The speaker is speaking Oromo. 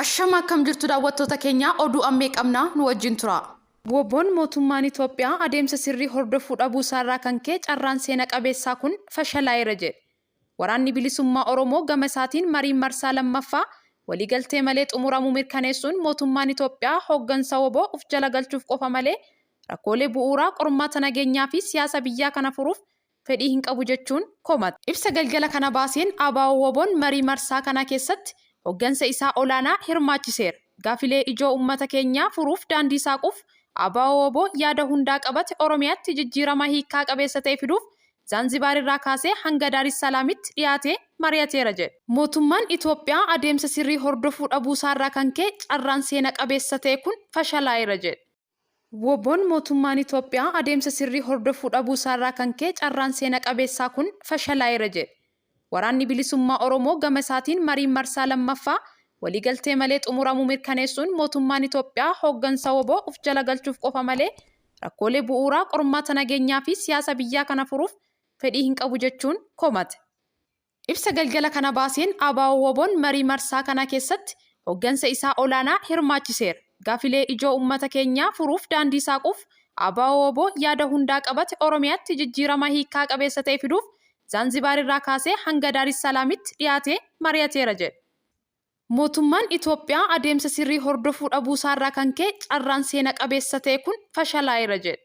Ashama akkam jirtu daawwattoota keenya oduu ammee qabna nu wajjin tura. WBOn mootummaan Itoophiyaa adeemsa sirrii hordofuu dhabuu isaarraa kan ka'e carraan seena qabeessaa kun fashalaa'eera jedhe. Waraanni Bilisummaa Oromoo gama isaatiin mariin marsaa lammaffaa waliigaltee malee xumuramuu mirkaneessuun mootummaan Itoophiyaa hooggansa wbo uf jala galchuuf qofa malee rakkoolee bu'uuraa qormaata nageenyaa fi siyaasa biyyaa kana furuuf fedhii hin qabu jechuun komate. Ibsa galgala kana baaseen ABO-WBOn marii marsaa kanaa keessatti hoggansa isaa olaanaa hirmaachiseera. Gaafilee ijoo ummata keenyaa furuuf daandii saaquuf ABO-WBO yaada hundaa qabate Oromiyaatti jijjiirama hiikkaa qabeessa ta'e fiduuf Zaanzibaar irraa kaasee hanga Daarissalaamitti dhiyaatee mari'ateera jedhe. Mootummaan Itoophiyaa adeemsa sirrii hordofuu dhabuusaarraa kan ka'e carraan seena qabeessa ta'e kun fashalaa'eera jedhe. WBOn mootummaan Itoophiyaa adeemsa sirrii hordofuu dhabuu isaarraa kan ka'e carraan seena qabeessaa kun fashalaa'eera jedhe. Waraanni Bilisummaa Oromoo gama isaatiin mariin marsaa lammaffaa waliigaltee malee xumuramuu mirkaneessuun mootummaan Itoophiyaa hooggansa wbo uf jala galchuuf qofa malee rakkoolee bu'uuraa qormaata nageenyaa fi siyaasa biyyaa kana furuuf fedhii hin qabu jechuun komate. Ibsa galgala kana baaseen ABO-WBOn marii marsaa kanaa keessatti hoggansa isaa olaanaa hirmaachiseera. Gaafilee ijoo ummata keenyaa furuuf daandii saaquuf ABO-WBO yaada hundaa qabate Oromiyaatti jijjiirama hiikkaa qabeessa ta'e fiduuf Zaanzibaar irraa kaasee hanga Daarissalaamitti dhiyaatee mari'ateera jedhe. Mootummaan Itoophiyaa adeemsa sirrii hordofuu dhabuusaarraa kan ka'e carraan seena qabeessa ta'e kun fashalaa'eera jedhe.